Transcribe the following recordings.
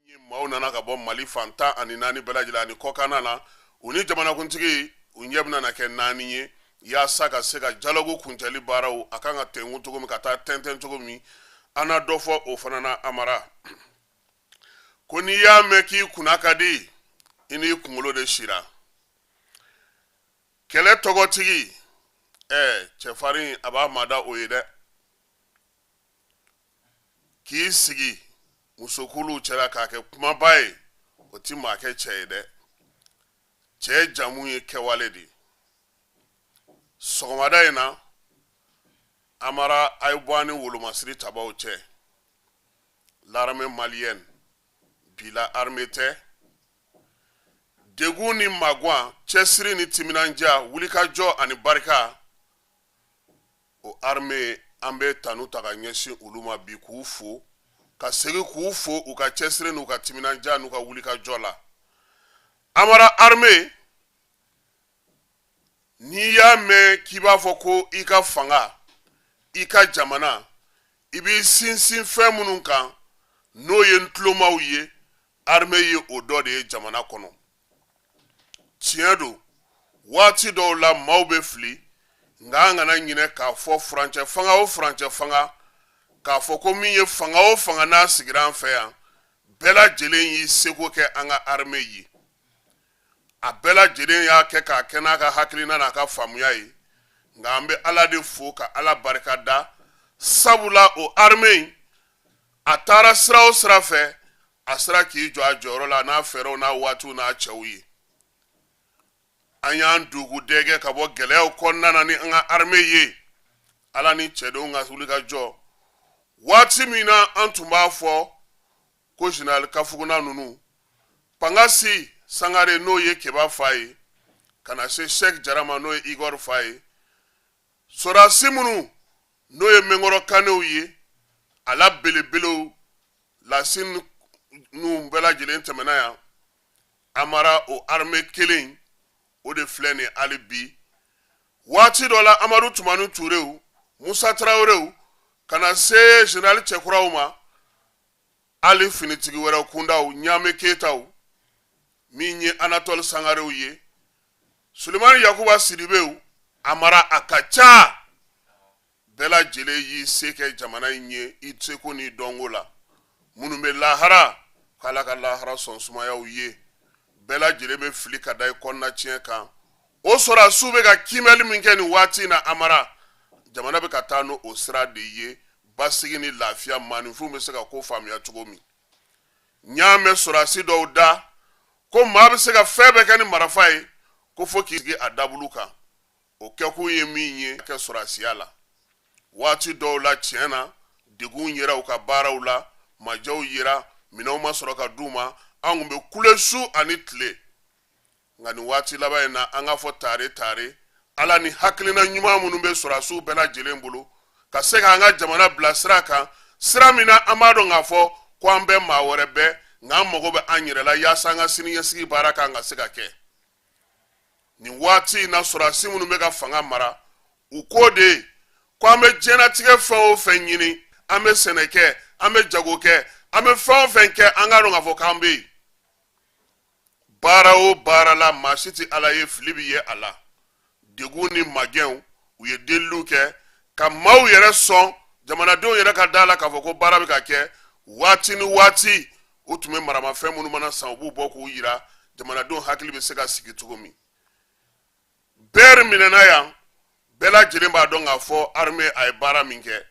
Ye maaw nana ka bɔ Mali fan 14 bɛɛ lajɛlen ani kɔkanna na, u ni jamanakuntigi u ɲɛ bɛna na kɛ naani ye yaasa ka se ka dialogue kuncɛli baaraw a kan ka tɛnkun cogo min, ka taa tɛntɛn cogo min. An na dɔ fɔ o fana na. Amara ko n'i y'a mɛn k'i kunna ka di, i n'i kunkolo de sira. Kɛlɛ tɔgɔtigi, cɛfarin a b'a mada o ye dɛ. K'i sigi musokuluw cɛla k'a kɛ kumaba ye, o ti maa kɛ cɛ ye dɛ. Cɛ jamu ye kɛwale de ye. Sɔgɔmada in na, Amara, a ye bɔ an ni wolomasiri tabaw cɛ. L'armée malienne bi la armée tɛ. Degun ni magwan, cɛsiri ni timinandiya, wulikajɔ ani barika, o armée, an bɛ tanu ta ka ɲɛsin olu ma bi, k'u fo, ka segin k'u fo u ka cɛsiri n'u ka timinandiya n'u ka wulikajɔ la. Amara, armée, n'i y'a mɛn k'i b'a fɔ ko i ka fanga, i ka jamana, i b'i sinsin fɛn minnu kan, n'o ye ntulomaw ye, armée ye o dɔ de ye jamana kɔnɔ. Tiɲɛ don, waati dɔw la maaw bɛ fili, nka an kana ɲinɛ k'a fɔ furancɛ fanga o furancɛ fanga, k'a fɔ ko min ye fanga o fanga n'a sigira an fɛ yan, bɛɛ lajɛlen y'i seko kɛ an ka armée ye. A bɛɛ lajɛlen y'a kɛ k'a kɛ n'a ka hakilina n'a ka faamuya ye. Nka an bɛ Ala de fo ka Ala barika da, sabula o armée in, a taara sira o sira fɛ, a sera k'i jɔ a jɔyɔrɔ la n'a fɛɛrɛw n'a waatiw n'a cɛw ye. An y'an dugu dɛgɛ ka bɔ gɛlɛyaw kɔnɔna na ni an ka armée ye, Ala ni cɛdenw ka wulikajɔ. Waati min na an tun b'a fɔ ko général Kafuguna ninnu, Pangasi Sangare, n'o ye Keba fa ye, ka na se Sɛki Jara ma, n'o ye Igor fa ye, sɔrɔdasi minnu n'o ye Mɛnkɔrɔ Kanew ye, a la belebelew Lasine n'u bɛɛ lajɛlen tɛmɛna yan. Amara, o armée kelen o de filɛ nin hali bi. Waati dɔ la, Amadu Tumani Turew, Musa Tarawelew, ka na se général cɛkuraw ma, hali finitigi wɛrɛ kundaw, Ɲame Keyitaw, min ye Anatole Sangarew ye, Sulemani Yakuba Sidibew, Amara, a ka ca, bɛɛ lajɛlen y'i se kɛ jamana in ye i seko n'i dɔnko la. Minnu bɛ lahara, k'Ala ka lahara sɔn sumayaw ye. Bɛɛ lajɛlen bɛ fili ka da i kɔnɔna tiɲɛ kan. O sɔrɔdasiw bɛ ka kiimɛli min kɛ nin waati in na, Amara, jamana bɛ ka taa n'o o sira de ye, basigi ni lafiya, maaninfinw bɛ se ka ko faamuya cogo min. N y'a mɛn sɔrɔdasi dɔw da ko maa bɛ se ka fɛn bɛɛ kɛ ni marafa ye, ko fo k'i sigi a dabulu kan. O kɛkun ye min ye kɛ sɔrɔdasiya la, waati dɔw la, tiɲɛ na, degun yera u ka baaraw la, majɛw yera, minɛnw ma sɔrɔ ka d'u ma, an tun bɛ kule su ani tile. Nka nin waati laban in na, an k'a fɔ tare tare, Ala ni hakilina ɲuman minnu bɛ sɔrɔdasiw bɛɛ lajɛlen bolo ka se k'an ka jamana bila sira kan, sira min na an b'a dɔn k'a fɔ ko an bɛ maa wɛrɛ bɛɛ, nka an mago bɛ an yɛrɛ la yaasa an ka siniɲɛsigi baara kan ka se ka kɛ. Nin waati in na, sɔrɔdasi minnu bɛ ka fanga mara, u k'o de ko an bɛ diɲɛlatigɛ fɛn o fɛn ɲini, an bɛ sɛnɛ kɛ, an bɛ jago kɛ, an bɛ fɛn o fɛn kɛ, an k'a dɔn k'a fɔ k'an bɛ yen. Baara o baara la, maa si tɛ Ala ye, fili bɛ ye a la. Degun ni magɛnw, u ye deliliw kɛ ka maaw yɛrɛ sɔn, jamanadenw yɛrɛ ka da la k'a fɔ ko baara bɛ ka kɛ. Waati ni waati, u tun bɛ maramafɛn minnu mana san, u b'u bɔ k'u yira, jamanadenw hakili bɛ se ka sigi cogo min. Bɛɛri minɛna yan, bɛɛ lajɛlen b'a dɔn k'a fɔ armée a ye baara min kɛ.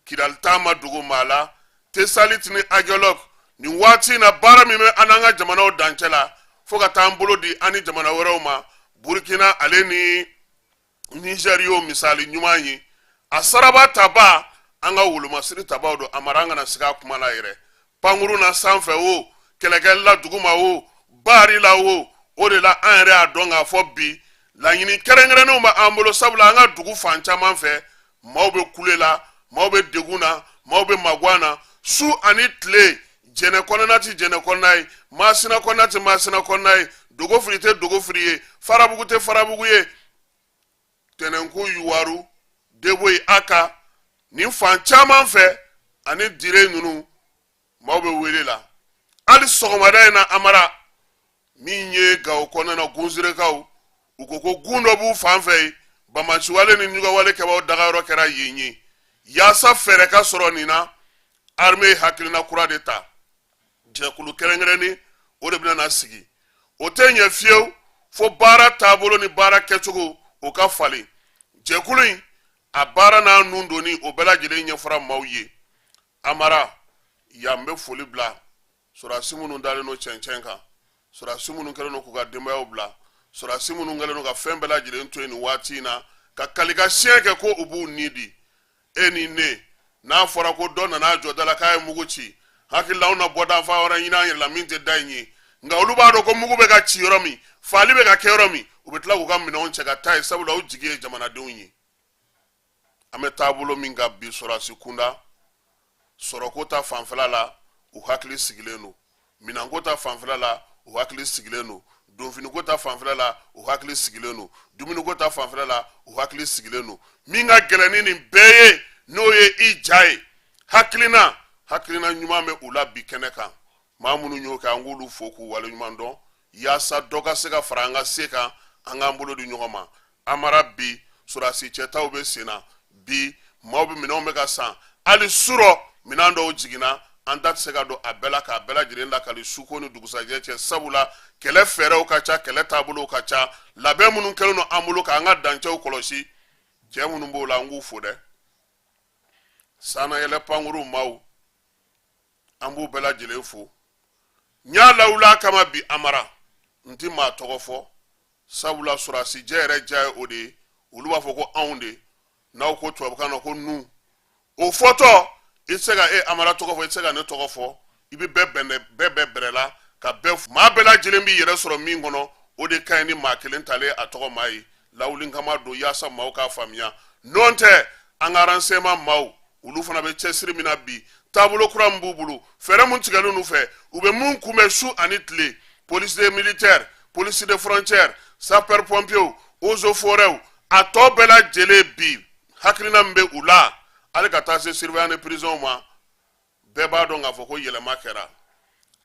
Kidali ta ma dogo maa la, Tesalit ni Agelok, nin waati in na, baara min bɛ an n'an ka jamanaw dancɛ la, fo ka taa an bolo di an ni jamana wɛrɛw ma, Burkina ale ni Niger y'o misali ɲuman ye. A saraba taba, an ka wolomasiri tabaw don. Amara, an kana siga a kuma la yɛrɛ. Pankurun na sanfɛ o, kɛlɛkɛli la duguma o, baari la o, o de la an yɛrɛ y'a dɔn k'a fɔ bi laɲini kɛrɛnkɛrɛnnenw bɛ an bolo, sabula an ka dugu fan caman fɛ, maaw bɛ kule la, maaw bɛ degun na, maaw bɛ maguwan na su ani tile. Jɛnɛ kɔnɔna tɛ jɛnɛ kɔnɔna ye, masina kɔnɔna tɛ masina kɔnɔna ye, dogofiri tɛ dogofiri ye, farabugu tɛ farabugu ye, tɛnɛnku, yuwaru, deboyi, aka, nin fan caman fɛ ani dire ninnu, maaw bɛ wele la. Hali sɔgɔmada in na, Amara, min ye Gawo kɔnɔna na, Gunzirekaw, u ko ko gun dɔ b'u fan fɛ yen, banbaanciwale ni ɲugawale kɛbaaw dagayɔrɔ kɛra yen ye. Yaasa fɛɛrɛ ka sɔrɔ nin na, armée ye hakilina kura de ta. Jɛkulu kɛrɛnkɛrɛnnen o de bɛna na sigi. O tɛ ɲɛ fiyewu fo baara taabolo ni baara kɛcogo o ka falen. Jɛkulu in a baara n'a nun donni, o bɛɛ lajɛlen ɲɛfɔra maaw ye. Amara, yan bɛ foli bila sɔrɔdasi minnu dalen don cɛncɛn kan, sɔrɔdasi minnu kɛlen don k'u ka denbayaw bila, sɔrɔdasi minnu kɛlen don ka fɛn bɛɛ lajɛlen to yen nin waati in na, ka kali ka siɲɛ kɛ ko u b'u ni di. E ni ne, n'a fɔra ko dɔ nana jɔ da la k'a ye mugu ci, hakili la anw na bɔdanfa wɛrɛ ɲini an yɛrɛ la min tɛ da in ye. Nka olu b'a dɔn ko mugu bɛ ka ci yɔrɔ min, faali bɛ ka kɛ yɔrɔ min, u bɛ tila k'u ka minɛnw cɛ ka taa yen, sabula u jigi ye jamanadenw ye. An bɛ taabolo min kan bi sɔrɔdasi kunda, sɔrɔko ta fanfɛla la, u hakili sigilen don, minɛnko ta fanfɛla la, u hakili sigilen don, donfiniko ta fanfɛla la, u hakili sigilen don, dumuniko ta fanfɛla la, u hakili sigilen don. Min ka gɛlɛn ni nin bɛɛ ye, n'o ye i ja ye, hakilina ɲuman bɛ u la bi kɛnɛ kan. Maa minnu y'o kɛ, an k'olu fo k'u waleɲuman dɔn, yaasa dɔ ka se ka fara an ka se kan, an k'an bolo di ɲɔgɔn ma. Amara, bi sɔrɔdasi cɛtaw bɛ sen na bi, maaw bɛ minɛnw bɛ ka san. Hali surɔ minɛn dɔw jiginna, an da tɛ se ka don a bɛɛ la k'a bɛɛ lajɛlen lakali suko ni dugusajɛ cɛ, sabula kɛlɛ fɛɛrɛw ka ca, kɛlɛ taabolow ka ca, labɛn minnu kɛlen don an bolo k'an ka dancɛw kɔlɔsi. Cɛ minnu b'o la, an k'u fo dɛ. Sannayɛlɛ pankuru maaw, an b'u bɛɛ lajɛlen fo. N y'a lawuli kama bi, Amara, n ti maa tɔgɔ fɔ, sabula sɔrɔdasi jɛ yɛrɛ diya ye o de ye. Olu b'a fɔ ko anw de, n'aw ko tubabukan na ko nous. O fɔtɔ, i tɛ se ka e Amara tɔgɔ fɔ, i tɛ se ka ne tɔgɔ fɔ, i bɛ bɛɛ bɛn bɛɛ bɛɛ bɛrɛ la ka bɛɛ maa bɛɛ lajɛlen b'i yɛrɛ sɔrɔ min kɔnɔ. O de ka ɲi ni maa kelen talen a tɔgɔ maa ye. Lawuli kama don yaasa maaw k'a faamuya. N'o tɛ, an ka renseignement maaw, olu fana bɛ cɛsiri min na bi, taabolo kura min b'u bolo, fɛɛrɛ mun tigɛlen n'u fɛ, u bɛ mun kunbɛn su ani tile, police de militaire, police de frontière, sapeur pompier, eaux et forêts, a tɔ bɛɛ lajɛlen bi, hakilina min bɛ u la, hali ka taa se surveillant de prison ma, bɛɛ b'a dɔn k'a fɔ ko yɛlɛma kɛra.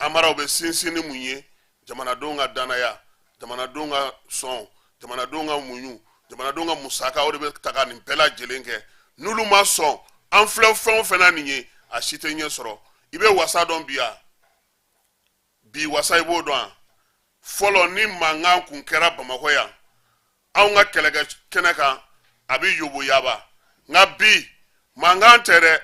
Amara, bɛ sinsin ni mun ye? Jamanadenw ka danaya, jamanadenw ka sɔn, jamanadenw ka muɲu, jamanadenw ka musaka, o de bɛ ta ka nin bɛɛ lajɛlen kɛ. N'olu ma sɔn, an filɛ fɛn o fɛn na nin ye, a si tɛ ɲɛ sɔrɔ. I bɛ wasa dɔn bi yan bi, wasa i b'o dɔn wa? Fɔlɔ, ni mankan kun kɛra Bamakɔ yan, anw ka kɛlɛkɛ kɛnɛ kan, a bɛ yoboyaba. Nka bi, mankan tɛ dɛ,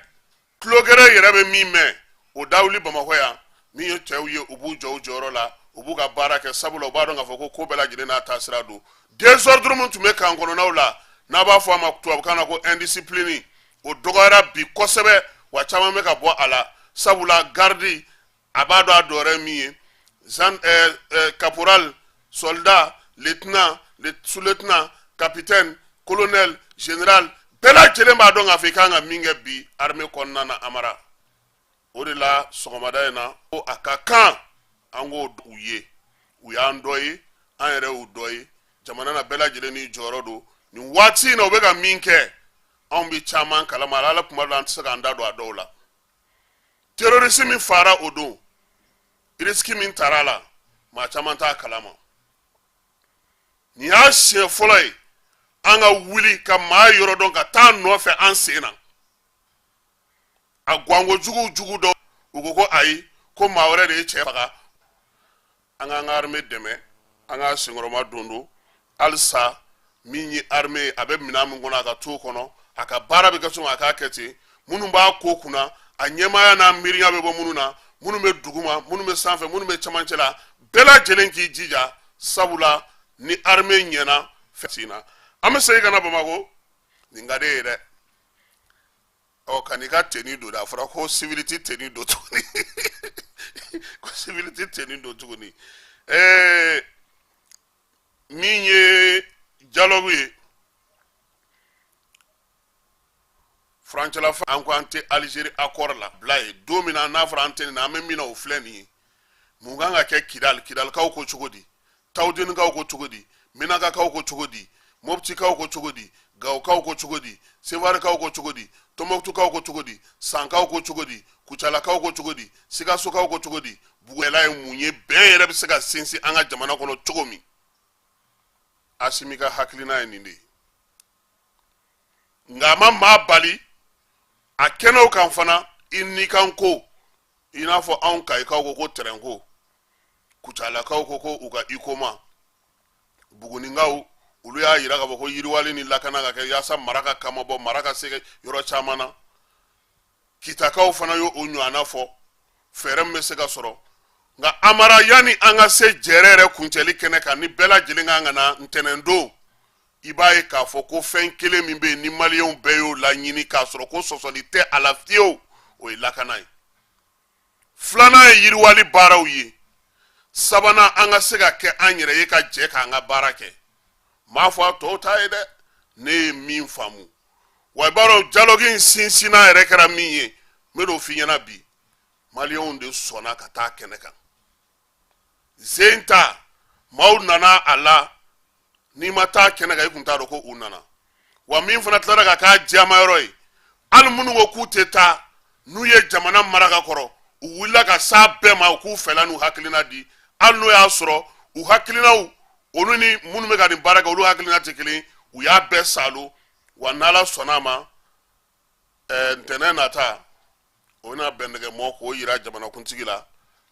tulogɛrɛ yɛrɛ bɛ min mɛn, o dawuli Bamakɔ yan, min ye cɛw ye, u b'u jɔ u jɔyɔrɔ la, u b'u ka baara kɛ, sabula u b'a dɔn k'a fɔ ko ko bɛɛ lajɛlen n'a taasira don. Désordre min tun bɛ kan kɔnɔnaw la, n'a b'a fɔ a ma tubabukan na ko indiscipline, o dɔgɔyara bi kosɛbɛ, wa caman bɛ ka bɔ a la, sabula garde a b'a dɔn a dɔwɛrɛ ye min ye, zan caporal, soldat, lieutenant, sous-lieutenant, capitaine, colonel, général, bɛɛ lajɛlen b'a dɔn k'a fɔ i kan ka min kɛ bi armée kɔnɔna na. Amara, o de la sɔgɔmada in na, ko a ka kan an k'o u ye, u y'an dɔ ye, an yɛrɛ y'u dɔ ye jamana na. Bɛɛ lajɛlen n'i jɔyɔrɔ don. Nin waati in na, u bɛ ka min kɛ, anw bɛ caman kalama. Ala, kuma dɔ la, an tɛ se k'an da don a dɔw la. Terroriste min fara o don, risque min tara a la, maa caman t'a kalama. Nin y'a siɲɛ fɔlɔ ye an ka wuli ka maa yɔrɔ dɔn ka taa nɔfɛ an sen na. A ganko jugu jugu dɔ, u ko ko ayi, ko maa wɛrɛ de ye cɛ faga. An k'an ka armée dɛmɛ, an k'a senkɔrɔma don don halisa. Min ye armée ye, a bɛ minɛn min kɔnɔ, a ka t'o kɔnɔ, a ka baara bɛ kɛ cogo min, a k'a kɛ ten. Minnu b'a ko kunna, a ɲɛmaaya n'a miiriya bɛ bɔ minnu na, minnu bɛ duguma, minnu bɛ sanfɛ, minnu bɛ cɛmancɛ la, bɛɛ lajɛlen k'i jija, sabula ni armée ɲɛna fɛn na. An bɛ segin ka na Bamakɔ. Nin ka d'e ye dɛ. Ɔ, ka n'i ka tenue don dɛ. A fɔra ko civil ti tenue don tuguni, ko civil ti tenue don tuguni. Min ye dialogue ye, furancɛla, an ko an tɛ Algérie accord la bila ye don min na, n'a fɔra an tɛ nin na, an bɛ min na, o filɛ nin ye. Mun kan ka kɛ Kidali? Kidalikaw ko cogo di? Tawudenikaw ko cogo di? Minakakaw ko cogo di? Moptikaw ko cogo di? Gawokaw ko cogo di? Sevarikaw ko cogo di? Tɔnbɔkutukaw ko cogo di? Sankaw ko cogo di? Kucalakaw ko cogo di? Sikasokaw ko cogo di? Bugula ye mun ye, bɛn yɛrɛ bɛ se ka sinsin an ka jamana kɔnɔ cogo min. Asimi ka hakilina ye nin de ye, nka a ma maa bali a kɛnɛw kan fana i ni kan ko, i n'a fɔ anw Kayikaw ko ko tɛrɛnko, Kucalakaw ko ko u ka Huicoma, Buguninkaw olu y'a yira k'a fɔ ko yiriwali ni lakana ka kɛ yaasa mara ka kamabɔ, mara ka se yɔrɔ caman na. Kitakaw fana y'o ɲɔgɔnna fɔ, fɛɛrɛ min bɛ se ka sɔrɔ. Nka Amara, yanni an ka se jɛrɛ yɛrɛ kuncɛli kɛnɛ kan ni bɛɛ lajɛlen kan ka na ntɛnɛndon, i b'a ye k'a fɔ ko fɛn kelen min bɛ yen ni maliyɛnw bɛɛ y'o laɲini k'a sɔrɔ ko sɔsɔli tɛ a la fiyewu, o ye lakana ye. Filanan ye yiriwali baaraw ye. Sabanan, an ka se ka kɛ an yɛrɛ ye ka jɛ k'an ka baara kɛ. M'a fɔ a tɔw ta ye dɛ, ne ye min faamu wa, i b'a dɔn dialogue in sinsinna yɛrɛ kɛra min ye, n bɛ n'o f'i ɲɛna bi. Maliyɛnw de sɔnna ka taa kɛnɛ kan zen ta, maaw nana a la. N'i ma taa kɛnɛ kan, i kun t'a dɔn ko u nana. Wa min fana tilara ka k'a diyamayɔrɔ ye, hali minnu ko k'u tɛ taa, n'u ye jamana mara ka kɔrɔ, u wulila ka s'a bɛɛ ma u k'u fɛla n'u hakilina di, hali n'o y'a sɔrɔ u hakilinaw, olu ni minnu bɛ ka nin baara kɛ, olu hakilina tɛ kelen. U y'a bɛɛ salo. Wa n'Ala sɔnna a ma, ntɛnɛn nata, o bɛna bɛndɛgɛmɔ k'o yira jamanakuntigi la.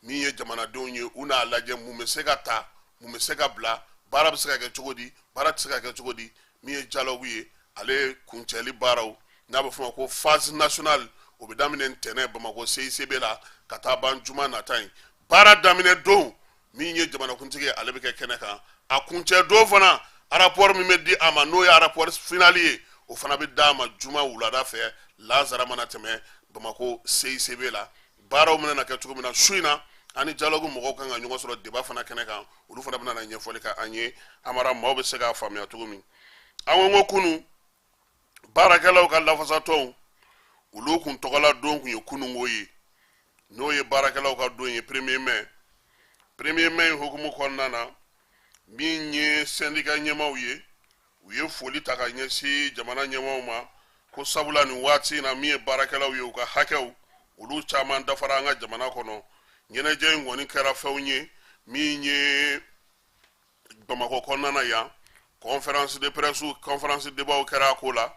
Min ye jamanadenw ye, u n'a lajɛ mun bɛ se ka ta, mun bɛ se ka bila, baara bɛ se ka kɛ cogo di, baara tɛ se ka kɛ cogo di. Min ye dialogue ye, ale kuncɛli baaraw, n'a bɛ f'o ma ko phase nationale, o bɛ daminɛ ntɛnɛn Bamakɔ CICB la ka taa ban juma nata in. Baara daminɛ don, min ye jamanakuntigi ye, ale bɛ kɛ kɛnɛ kan. A kuncɛ don fana, rapport min bɛ di a ma, n'o ye rapport final ye, o fana bɛ d'a ma juma wulada fɛ, lazara mana tɛmɛ, Bamakɔ CICB la. Baaraw bɛna na kɛ cogo min na, su in na ani dialogue mɔgɔw kan ka ɲɔgɔn sɔrɔ débat fana kɛnɛ kan, olu fana bɛna na ɲɛfɔli kɛ an ye. Amara, maaw bɛ se k'a faamuya cogo min, an ko kunun baarakɛlaw ka lafasatɔnw, olu kun tɔgɔla don kun ye kununko ye, n'o ye baarakɛlaw ka don ye, premier mai. Premier mai in hukumu kɔnɔna na, min ye syndicat ɲɛmaaw ye, u ye foli ta ka ɲɛsin jamana ɲɛmaaw ma, ko sabula nin waati in na, min ye baarakɛlaw ye, u ka hakɛw, olu caman dafara an ka jamana kɔnɔ. Ɲɛnajɛ in kɔni kɛra fɛnw ye min ye Bamakɔ kɔnɔna na yan, conférence de presse, conférence débat kɛra a ko la.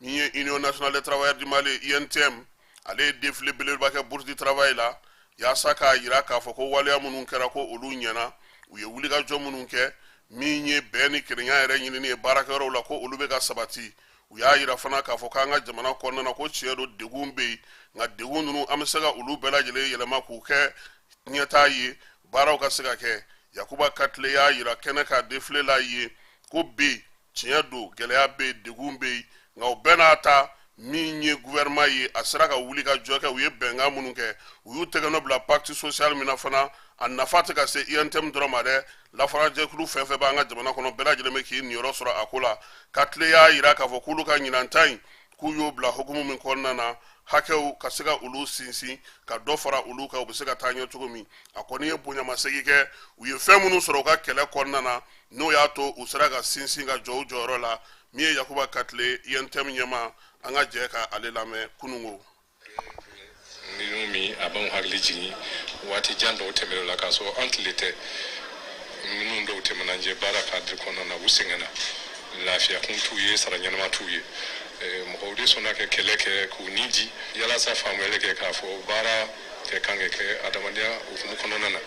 Min ye Union nationale des travailleurs du Mali, UNTM, ale ye défilé belebeleba kɛ Bourse du travail la, yaasa k'a yira k'a fɔ ko waleya minnu kɛra, ko olu ɲɛna. U ye wulikajɔ minnu kɛ, min ye bɛn ni kelenya yɛrɛ ɲinini ye baarakɛyɔrɔw la, ko olu bɛ ka sabati. U y'a yira fana k'a fɔ k'an ka jamana kɔnɔna na, ko tiɲɛ don, degun bɛ yen, nka degun ninnu, an bɛ se ka olu bɛɛ lajɛlen yɛlɛma k'u kɛ ɲɛtaa ye, baaraw ka se ka kɛ. Yakuba Katile y'a yira kɛnɛ ka défilé la ye ko bi, tiɲɛ don, gɛlɛya bɛ yen, degun bɛ yen, nka o bɛɛ n'a ta, min ye gouvernement ye, a sera ka wuli ka jɔ kɛ. U ye bɛnkan minnu kɛ, u y'u tɛgɛnɔ bila pacte social min na fana, a nafa tɛ ka se UNTM dɔrɔn ma dɛ, lafasajɛkulu fɛn fɛn b'an ka jamana kɔnɔ, bɛɛ lajɛlen bɛ k'i niyɔrɔ sɔrɔ a ko la. Katile y'a yira k'a fɔ k'olu ka ɲinan ta in, k'u y'o bila hukumu min kɔnɔna na, hakɛw ka se ka olu sinsin, ka dɔ fara olu kan, u bɛ se ka taa ɲɛ cogo min. A kɔni ye bonyamasegin kɛ u ye fɛn minnu sɔrɔ u ka kɛlɛ kɔnɔna na, n'o y'a to u sera ka sinsin ka jɔ u jɔyɔrɔ la. Min ye Yakuba Katile, UNTM ɲɛmaa, an ka jɛ ka ale lamɛn kununko. Ninnu min a b'anw hakili jigin waati jan dɔw tɛmɛnen la, k'a sɔrɔ an tile tɛ, minnu dɔw tɛmɛna an jɛ baara cadre kɔnɔna na, u sɛgɛnna, lafiya kun t'u ye, sara ɲɛnama t'u ye. Mɔgɔw de sɔnna ka kɛlɛ kɛ k'u ni di yalasa faamuyali kɛ k'a fɔ baara kɛ kan ka kɛ adamadenya hukumu kɔnɔna na.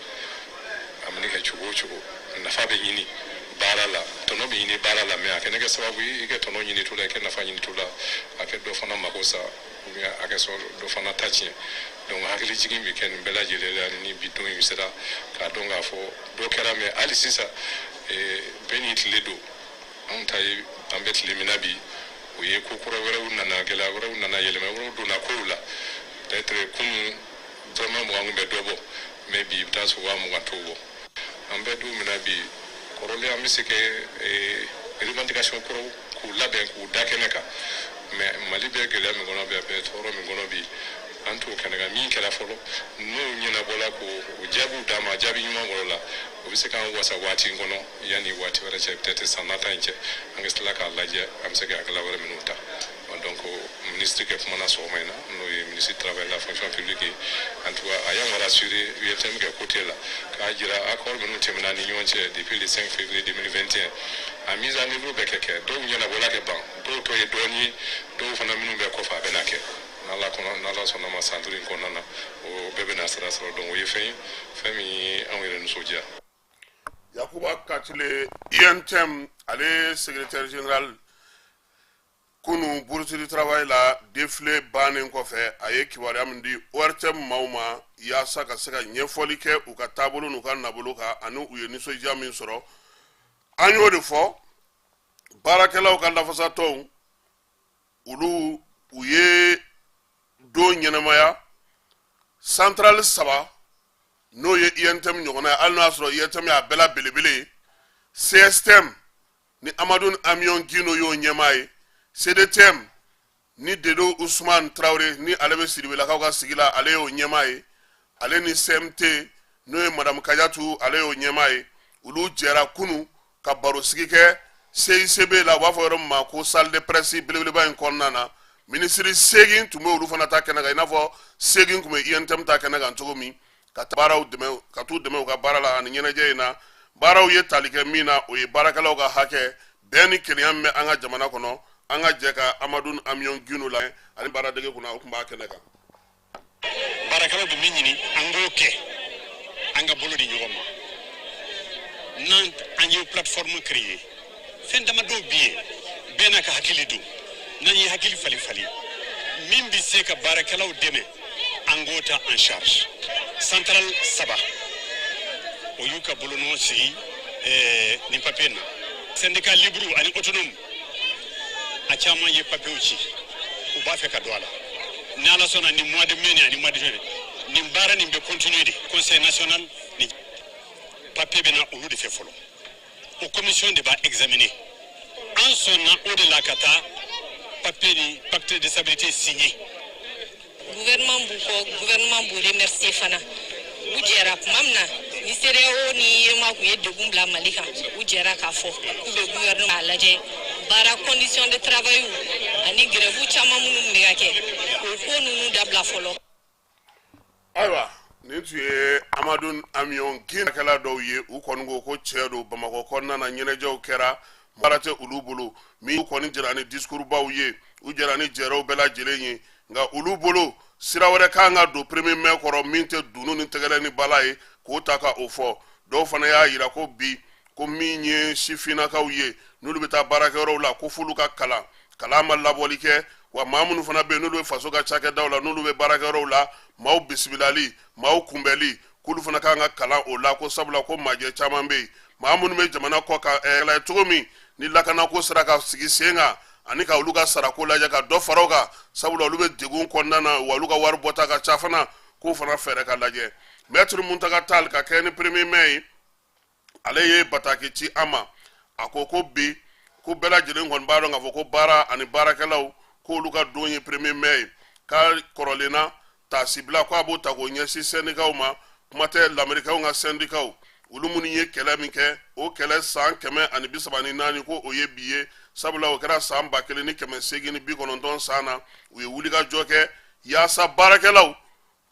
A mana kɛ cogo o cogo, nafa bɛ ɲini baara la, tɔnɔ bɛ ɲini baara la, mais a kana kɛ sababu ye i ka tɔnɔ ɲini to la, i ka nafa ɲini to la, a kɛ dɔ fana mako sa, ou bien a kɛ sɔrɔ dɔ fana ta tiɲɛ. Donc hakili jigin bɛ kɛ nin bɛɛ lajɛlen la ni bi don in sera, k'a dɔn k'a fɔ dɔ kɛra, mais hali sisan bɛɛ n'i tile don. Anw ta ye, an bɛ tile min na bi, o ye ko kura wɛrɛw nana, gɛlɛya wɛrɛw nana, yɛlɛma wɛrɛw donna kow la. Peut-être kunun dɔrɔmɛ 20 kun bɛ dɔ bɔ, mais bi i bɛ taa sɔrɔ 20 000 t'o bɔ. An bɛ don min na bi, kɔrɔlen an bɛ se kɛ revendication kɔrɔw k'u labɛn k'u da kɛnɛ kan, mais Mali bɛ gɛlɛya min kɔnɔ bi, a bɛ tɔɔrɔ min kɔnɔ bi, an t'o kɛnɛ kan. Min kɛra fɔlɔ, n'o ɲɛnabɔla, k'o jaabiw d'a ma, jaabi ɲuman bɔr'o la, o bɛ se k'an wasa waati in kɔnɔ, yanni waati wɛrɛ cɛ, peut-être san nata in cɛ, an ka tila k'a lajɛ an bɛ se ka hakilila wɛrɛ minnu ta. Donc Minisiri kɛ kumana sɔgɔma in na, n'o ye ministre travail, la fonction publique ye. En tout cas, a y'an rassuré UNTM kɛ côté la, k'a jira accord minnu tɛmɛna ni ɲɔgɔn cɛ depuis le 5 février 2021, a mise en œuvre bɛ kɛ, dɔw ɲɛnabɔla kɛ ban, dɔw tɔ ye dɔɔni ye, dɔw fana minnu bɛ kɔfɛ, a bɛna kɛ n'ala kɔnɔ, n'ala sɔnna ma, san 5 in kɔnɔna na, o bɛɛ bɛna sira sɔrɔ. Donc o ye fɛn ye, fɛn min ye anw yɛrɛ nisɔndiya. Yakuba Katile, UNTM ale secrétaire général, kunu Bourse du Travail la, défilé bannen kɔfɛ, a ye kibaruya min di ORTM maaw ma yaasa ka se ka ɲɛfɔli kɛ u ka taabolo n'u ka nabolo kan ani u ye nisɔndiya min sɔrɔ, an y'o de fɔ. Baarakɛlaw ka lafasatɔnw, olu u ye don ɲɛnamaya. Centrale saba, n'o ye UNTM ɲɔgɔnna ye, hali n'o y'a sɔrɔ UNTM y'a bɛɛ la belebele ye, CSTM ni Amadu Amiɔn Gindo y'o ɲɛmaa ye, CDTM ni Dedo Usman Tarawele ni ale bɛ Siribelakaw ka sigi la, ale y'o ɲɛmaa ye, ale ni CMT, n'o ye Madamu Kajatu, ale y'o ɲɛmaa ye, olu jɛra kunu ka barosigi kɛ CICB la, u b'a fɔ yɔrɔ min ma ko salle de presse belebeleba in kɔnɔna na. Minisiri 8 tun bɛ olu fana ta kɛnɛ kan, i n'a fɔ 8 tun bɛ UNTM ta kɛnɛ kan cogo min, ka baaraw dɛmɛ, ka t'u dɛmɛ u ka baara la. Ani ɲɛnajɛ in na, baaraw ye tali kɛ min na, o ye baarakɛlaw ka hakɛ, bɛn ni kelenya min bɛ an ka jamana kɔnɔ. An ka jɛ ka Amadu Amiɔn Gindo la ani baaradege kunna, o tun b'a kɛnɛ kan. Baarakɛlaw bɛ min ɲini, an k'o kɛ, an ka bolo di ɲɔgɔn ma, n'an an ye plateforme créer. Fɛn damadɔw bɛ yen, bɛɛ n'a ka hakili don. N'an ye hakili falen falen, min bɛ se ka baarakɛlaw dɛmɛ, an k'o ta en charge. Centrale saba, o y'u ka bolonɔ sigi nin papier na. Syndicat libre ani autonome, a caman ye papiyew ci, u b'a fɛ ka don a la. Ni Ala sɔnna, ni mois de mai ni ani mois de juin, nin baara nin bɛ continuer de. Conseil national ni papier bɛ na olu de fɛ fɔlɔ, o commission de b'a examiner. An sɔnna o de la ka taa papier ni pacte de stabilité signé. Gouvernement b'u kɔ, gouvernement b'u remercier fana. U jɛra tuma min na ni CEDEAO ni UEMOA tun ye degun bila Mali kan, u jɛra k'a fɔ k'u bɛ gouvernement k'a lajɛ baara condition de travail ani grève caman minnu bɛ ka kɛ, k'o ko ninnu dabila fɔlɔ. Ayiwa, nin tun ye Amadu Amiɔn Gindo dɔw ye. U kɔni ko ko tiɲɛ don, Bamakɔ kɔnɔna na, ɲɛnajɛw kɛra, baara tɛ olu bolo min kɔni jɛra ni discours baw ye, u jɛra ni jɛrɛw bɛɛ lajɛlen ye. Nka olu bolo, sira wɛrɛ kan ka don premier mai kɔrɔ min tɛ dunun ni tɛgɛrɛ ni bala ye, k'o ta ka o fɔ. Dɔw fana y'a yira ko bi, ko min ye sifinnakaw ye, n'olu bɛ taa baarakɛyɔrɔw la, ko f'olu ka kalan, kalan ma labɔli kɛ wa. Maa minnu fana bɛ yen, n'olu bɛ faso ka cakɛdaw la, n'olu bɛ baarakɛyɔrɔw la, maaw bisimilali, maaw kunbɛli, k'olu fana kan ka kalan o la, ko sabula ko majɛ caman bɛ yen. Maa minnu bɛ jamana kɔ kan, cogo min ni lakanako sera ka sigi sen kan, ani ka olu ka sarako lajɛ ka dɔ fara o kan, sabula olu bɛ degun kɔnɔna na, wa olu ka wari bɔta ka ca fana, k'o fana fɛɛrɛ ka lajɛ. Maître Muntaga Tall, ka kɛ ni premier mai ye, ale ye bataki ci an ma. A ko ko bi, ko bɛɛ lajɛlen kɔni b'a dɔn k'a fɔ ko baara ani baarakɛlaw, k'olu ka don ye premier mai ye. K'a kɔrɔlen na taasibila, ko a b'o ta k'o ɲɛsin sɛndikaw ma. Kuma tɛ lamerikɛnw ka sɛndikaw, olu minnu ye kɛlɛ min kɛ, o kɛlɛ san 134, ko o ye bi ye, sabula o kɛra san 1890 san na. U ye wulikajɔ kɛ yaasa baarakɛlaw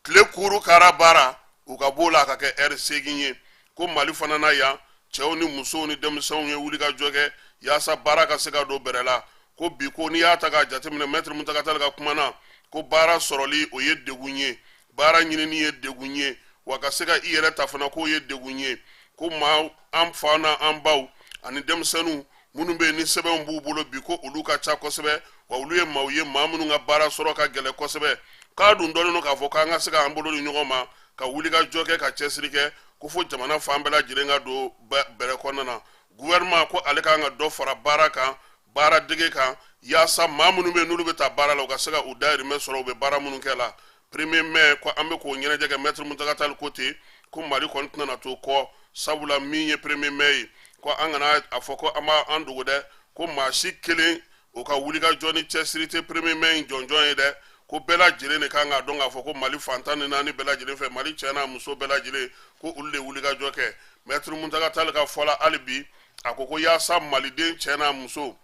tile kuru kara baara, u ka b'o la ka kɛ ɛri 8 ye. Ko Mali fana na yan, cɛw ni musow ni denmisɛnw ye wulikajɔ kɛ yaasa baara ka se ka don bɛrɛ la. Ko bi, ko n'i y'a ta k'a jateminɛ, Maître Muntaga Tall ka kuma na, ko baara sɔrɔli, o ye degun ye, baara ɲinini ye degun ye, wa ka se ka i yɛrɛ ta fana, k'o ye degun ye. Ko maa an fa na an baw ani denmisɛnninw minnu bɛ yen ni sɛbɛnw b'u bolo bi, ko olu ka ca kosɛbɛ, wa olu ye maaw ye, maa minnu ka baara sɔrɔ ka gɛlɛn kosɛbɛ. K'a dun dɔnnen don k'a fɔ k'an ka se k'an bolo di ɲɔgɔn ma ka wuli ka jɔ kɛ, ka cɛsiri kɛ, ko fo jamana fan bɛɛ lajɛlen ka don bɛrɛ kɔnɔna na. Gouvernement ko ale kan ka dɔ fara baara kan, baara dege kan, yaasa maa minnu bɛ yen n'olu bɛ taa baara la, u ka se ka u dayirimɛ sɔrɔ u bɛ baara minnu kɛ la. Premier mai, ko an bɛ k'o ɲɛnajɛ kɛ. Maître Muntaga Tall ko ten ko Mali kɔni tɛna na to kɔ, sabula min ye premier mai ye, ko an kana a fɔ ko an b'an dogo dɛ, ko maa si kelen o ka wulikajɔ ni cɛsiri tɛ premier mai in jɔnjɔn ye dɛ. Ko bɛɛ lajɛlen de kan k'a dɔn k'a fɔ ko Mali fan 14 bɛɛ lajɛlen fɛ, Mali cɛ n'a muso bɛɛ lajɛlen, ko olu de wulikajɔ kɛ. Maître Muntaga Tall ka fɔ la hali bi, a ko ko yaasa maliden cɛ n'a muso,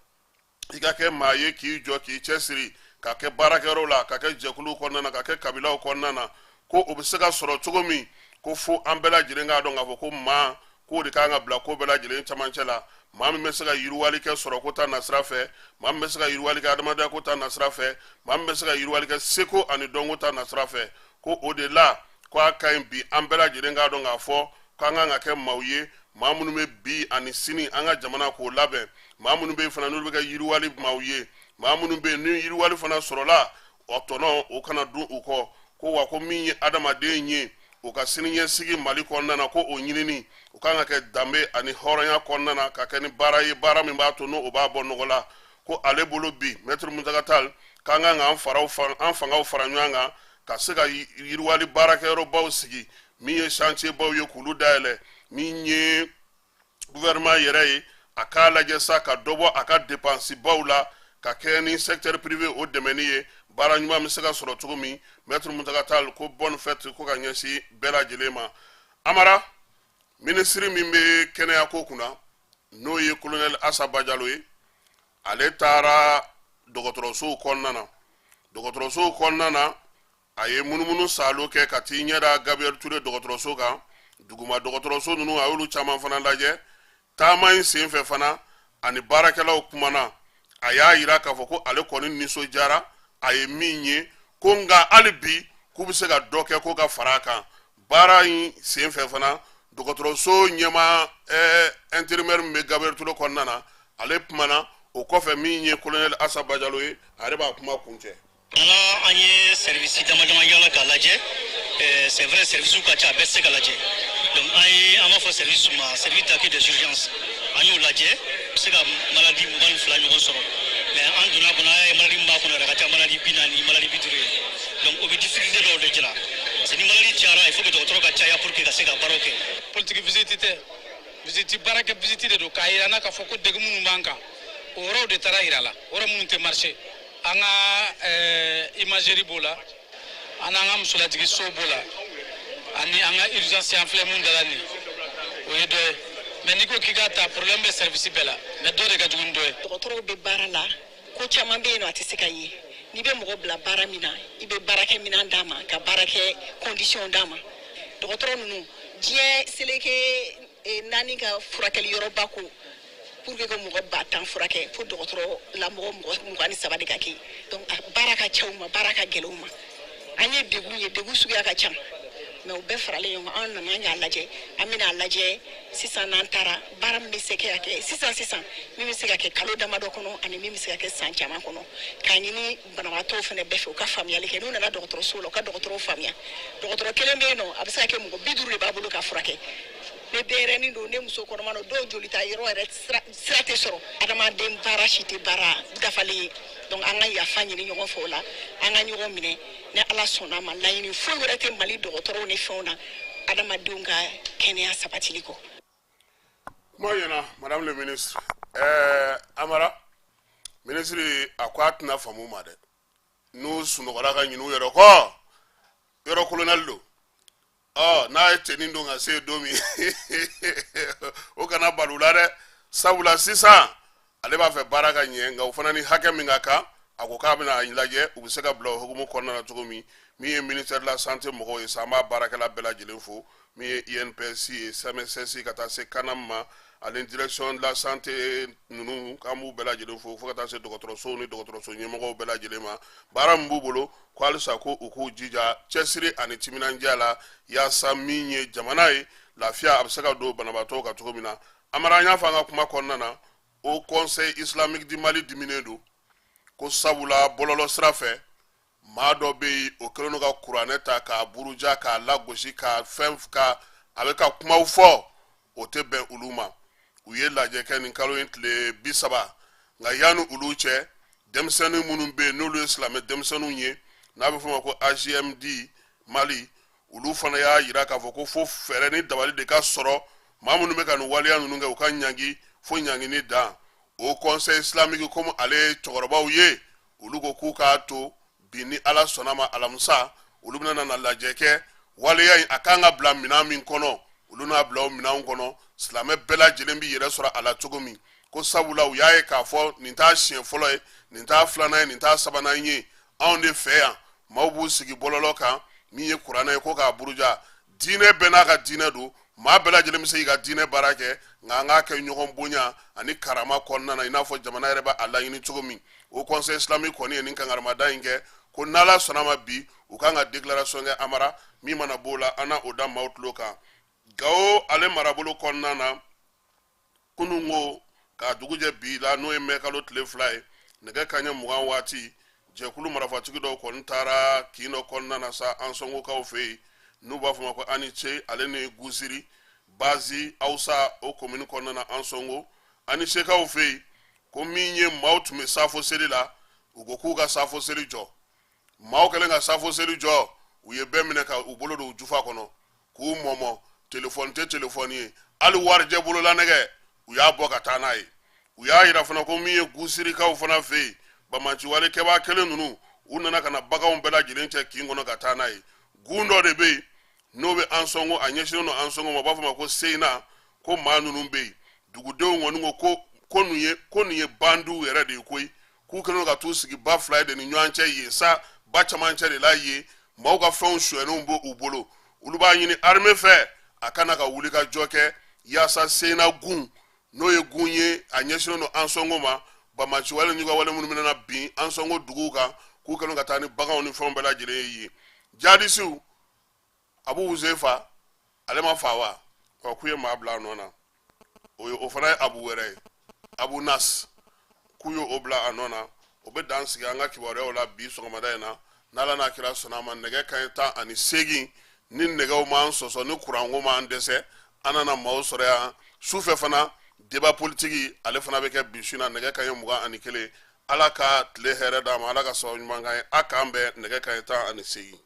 i ka kɛ maa ye k'i jɔ k'i cɛsiri. ka kɛ baarakɛyɔrɔw la, ka kɛ jɛkuluw kɔnɔna na, ka kɛ kabilaw kɔnɔna na, ko o bɛ se ka sɔrɔ cogo min, ko fo an bɛɛ lajɛlen k'a dɔn k'a fɔ ko maa k'o de kan ka bila ko bɛɛ lajɛlen camancɛ la. Maa min bɛ se ka yiriwali kɛ sɔrɔko ta nasira fɛ, maa min bɛ se ka yiriwali kɛ adamadenya ko ta nasira fɛ, maa min bɛ se ka yiriwali kɛ seko ani dɔnko ta nasira fɛ, ko o de la ko a ka ɲi bi an bɛɛ lajɛlen k'a dɔn k'a fɔ k'an kan ka kɛ maaw ye, maa minnu bɛ bi ani sini an ka jamana k'o labɛn, maa minnu bɛ yen fana n'olu bɛ kɛ yiriwali maaw ye, maa minnu bɛ yen ni yiriwali fana sɔrɔla o tɔnɔ o kana dun u kɔ. Ko wa ko min ye adamaden ye o ka siniɲɛsigi Mali kɔnɔna na, ko o ɲinini o kan ka kɛ danbe ani hɔrɔnya kɔnɔna na, ka kɛ ni baara ye, baara min b'a to n'o b'a bɔ nɔgɔ la. Ko ale bolo bi, Maître Mountaga Tall, k'an kan k'an faraw an fangaw fara ɲɔgɔn kan ka se ka yiriwali baarakɛyɔrɔbaw sigi, min ye chantier baw ye k'olu dayɛlɛ, min ye gouvernement yɛrɛ ye a k'a lajɛ sa ka dɔ bɔ a ka dépense baw la, ka kɛ ni secteur privé o dɛmɛni ye, baara ɲuman bɛ se ka sɔrɔ cogo min. Maître Mountaga Tall ko bonne fête ko ka ɲɛsin bɛɛ lajɛlen ma. Amara, minisiri min bɛ kɛnɛya ko kunna, n'o ye colonel Asa Bajalo ye, ale taara dɔgɔtɔrɔsow kɔnɔna na. Dɔgɔtɔrɔsow kɔnɔna na, a ye munumunu saalo kɛ ka t'i ɲɛ da Gabriel Touré dɔgɔtɔrɔso kan, duguma dɔgɔtɔrɔso ninnu, a y'olu caman fana lajɛ. Taama in senfɛ fana, ani baarakɛlaw kumana. A y'a yira k'a fɔ ko ale kɔni nisɔndiyara a ye min ye, ko nka hali bi k'u bɛ se ka dɔ kɛ ko ka fara a kan. Baara in senfɛ fana, dɔgɔtɔrɔso ɲɛmaa intérimaire min bɛ Gabriel Touré kɔnɔna na, ale kumana. O kɔfɛ, min ye colonel Asa Bajalo ye, a yɛrɛ b'a kuma kuncɛ. Nana, an ye service dama dama yala k'a lajɛ. C'est vrai, service ka ca, a bɛɛ tɛ se ka lajɛ. Donc an ye, an b'a fɔ service ma service d'accueil des urgences, an y'o lajɛ. Bɛ se ka maladie 22 ɲɔgɔn sɔrɔ, mais an donna kɔnɔ, an y'a ye maladie min b'a kɔnɔ yɛrɛ ka ca maladie 40, maladie 50 ye. Donc o bɛ difficulté dɔw de jira, parce que ni maladie cayara, il faut que dɔgɔtɔrɔ ka caya pour que ka se ka baaraw kɛ. Politique visite tɛ, visite baara kɛ visite de don, k'a yira n na k'a fɔ ko degun minnu b'an kan, o yɔrɔw de taara yira la, yɔrɔ minnu tɛ marché. An ka imagerie b'o la, an n'an ka musolajigiso b'o la, ani an ka urgence an filɛ mun da la nin, o ye dɔ ye. Mais n'i ko k'i k'a ta, problème bɛ service bɛɛ la, mais dɔ de ka jugu ni dɔ ye. Dɔgɔtɔrɔw bɛ baara la, ko caman bɛ yen nɔ, a tɛ se ka ye. N'i bɛ mɔgɔ bila baara min na, i bɛ baarakɛ minɛn d'a ma, ka baarakɛ condition d'a ma. Dɔgɔtɔrɔ ninnu, diɲɛ seleke naani ka furakɛli yɔrɔba ko pour que ka mɔgɔ 10 000 furakɛ, fo dɔgɔtɔrɔ la mɔgɔ 23 de ka kɛ. Donc a baara ka ca u ma, baara ka gɛlɛn u ma. An ye degun ye, degun suguya ka ca, mais o bɛɛ faralen ɲɔgɔn kan, an nana, an y'a lajɛ. An bɛna a lajɛ sisan n'an taara, baara min bɛ se ka kɛ sisan sisan, min bɛ se ka kɛ kalo damadɔ kɔnɔ, ani min bɛ se ka kɛ san caman kɔnɔ, k'a ɲini banabaatɔw fana bɛɛ fɛ, u ka faamuyali kɛ. N'u nana dɔgɔtɔrɔso la, u ka dɔgɔtɔrɔw faamuya. Dɔgɔtɔrɔ kelen bɛ yen nɔ, a bɛ se ka kɛ mɔgɔ 50 de b'a bolo ka furakɛ. Ne denyɛrɛnin don, ne muso kɔnɔma don, dɔw joli ta yɔrɔ yɛrɛ sira tɛ sɔrɔ. Adamaden baara si tɛ baara dafalen ye. Donc an ka yafa ɲini ɲɔgɔn fɛ o la, an ka ɲɔgɔn minɛ. Ni Ala sɔnna a ma, laɲini foyi wɛrɛ tɛ Mali dɔgɔtɔrɔw ni fɛnw na adamadenw ka kɛnɛya sabatili kɔ. Kuma ɲɛna, madame le ministre. Amara, minisiri a ko a tɛna faamu ma dɛ, n'u sunɔgɔra ka ɲin'u yɛrɛ kɔ. Yɔrɔ colonel don, ɔ n'a ye tenue don ka se don min, o kana bali u la dɛ, sabula sisan ale b'a fɛ baara ka ɲɛ, nka o fana ni hakɛ min ka kan, a ko k'a bɛna a lajɛ u bɛ se ka bila o hukumu kɔnɔna na cogo min. Min ye ministère de la santé mɔgɔw ye sa, an b'a baarakɛla bɛɛ lajɛlen fo, min ye INPS ye, CMSS, ka taa se CANAM ma, ani direction de la santé ninnu, k'an b'u bɛɛ lajɛlen fo, fo ka taa se dɔgɔtɔrɔsow ni dɔgɔtɔrɔso ɲɛmɔgɔw bɛɛ lajɛlen ma. Baara min b'u bolo, ko halisa ko u k'u jija cɛsiri ani timinandiya la, yaasa min ye jamana ye, lafiya a bɛ se ka don banabaatɔw kan cogo min na. Amara, an y'a fɔ an ka kuma kɔnɔna na, Haut Conseil islamique du Mali diminen don ko sabula bɔlɔlɔ sira fɛ, maa dɔ bɛ yen, o kɛlen don ka kuranɛ ta k'a buruja, k'a lagosi, k'a fɛn ka a bɛ ka kumaw fɔ, o tɛ bɛn olu ma. U ye lajɛ kɛ nin kalo in tile 30. Nka yanni olu cɛ, denmisɛnnin minnu bɛ yen n'olu ye silamɛ denmisɛnninw ye, n'a bɛ f'o ma ko AJMD Mali, olu fana y'a yira k'a fɔ ko fo fɛɛrɛ ni dabali de ka sɔrɔ, maa minnu bɛ ka nin waleya ninnu kɛ, u ka ɲangi fo ɲangini dan. Haut Conseil islamique, komi ale ye cɛkɔrɔbaw ye, olu ko k'u k'a to bi, ni Ala sɔnna ma, alamisa, olu bɛna na lajɛ kɛ. Waleya in a kan ka bila minɛn min kɔnɔ, olu n'a bila o minɛnw kɔnɔ, silamɛ bɛɛ lajɛlen b'i yɛrɛ sɔrɔ a la cogo min. Ko sabula u y'a ye k'a fɔ nin t'a siɲɛ fɔlɔ ye, nin t'a filanan ye, nin t'a sabanan ye anw de fɛ yan. Maaw b'u sigi bɔlɔlɔ kan, min ye kuranɛ ye ko k'a buruja. Diinɛ bɛɛ n'a ka diinɛ don, maa bɛɛ lajɛlen bɛ se k'i ka diinɛ baara kɛ, nka an k'a kɛ ɲɔgɔn bonya ani karama kɔnɔna na, i n'a fɔ jamana yɛrɛ bɛ a laɲini cogo min. Haut Conseil islamique kɔni ye nin kankarimada in kɛ ko n'Ala sɔnna ma, bi u kan ka déclaration kɛ. Amara, min mana b'o la, an na o da maaw tulo kan. Gawo ale marabolo kɔnɔna na, kununko k'a dugujɛ bi la, n'o ye mɛkalo tile 2 ye, nɛgɛ kanɲɛ 20 waati, jɛkulu marafatigi dɔw kɔni taara kin dɔ kɔnɔna na sa, Ansɔngokaw fɛ yen, n'u b'a fɔ ma ko Anice, ale ni Gusiri bazi Awusa, o komini kɔnɔna na, Ansɔngo Anicekaw fɛ yen, ko min ye maaw tun bɛ safo seli la, u ko k'u ka safo seli jɔ. Maaw kɛlen ka safo seli jɔ, u ye bɛɛ minɛ ka u bolo don u jufa kɔnɔ k'u mɔmɔ. Telefɔni tɛ telefɔni ye, hali warijɛ bololanɛgɛ u y'a bɔ ka taa n'a ye. U y'a yira fana ko min ye Gusirikaw fana fɛ yen, banbaanciwale kɛbaa kelen ninnu, u nana ka na baganw bɛɛ lajɛlen cɛ kin kɔnɔ ka taa n'a ye. Gun dɔ de bɛ yen n'o bɛ Ansɔngo, a ɲɛsinnen don Ansɔngo ma, u b'a fɔ ma ko Seyina. Ko maa ninnu bɛ yen, dugudenw kɔni ko ko nin ye bandiw yɛrɛ de ye koyi, k'u kɛlen don ka t'u sigi ba fila de ni ɲɔgɔn cɛ yen sa, ba camancɛ de la yen, maaw ka fɛnw sonyɛnenw b'u bolo. Olu b'a ɲini armée fɛ a ka na ka wuli ka jɔ kɛ yaasa Seyina gun, n'o ye gun ye a ɲɛsinnen don Ansɔngo ma, banbaanciwale ni wale minnu bɛna bin Ansɔngo duguw kan, k'u kɛlen ka taa ni baganw ni fɛnw bɛɛ lajɛlen ye yen. Jadisiw Abu Huzefa, ale ma fa wa? Ɔ, k'u ye maa bila a nɔ na, o ye o fana ye Abu wɛrɛ ye, Abu Nas, k'u ye o bila a nɔ na. O bɛ dan sigi an ka kibaruyaw la bi sɔgɔmada in na. N'Ala n'a kira sɔnna a ma, nɛgɛ kanɲɛ 18, ni nɛgɛw m'an sɔsɔ, ni kuranko m'an dɛsɛ, an nana maaw sɔrɔ yan. Sufɛ fana, débat politique ale fana bɛ kɛ bi su in na, nɛgɛ kanɲɛ 21. Ala ka tile hɛrɛ d'an ma, Ala ka sababu ɲuman k'an ye. A k'an bɛn nɛgɛ kanɲɛ 18.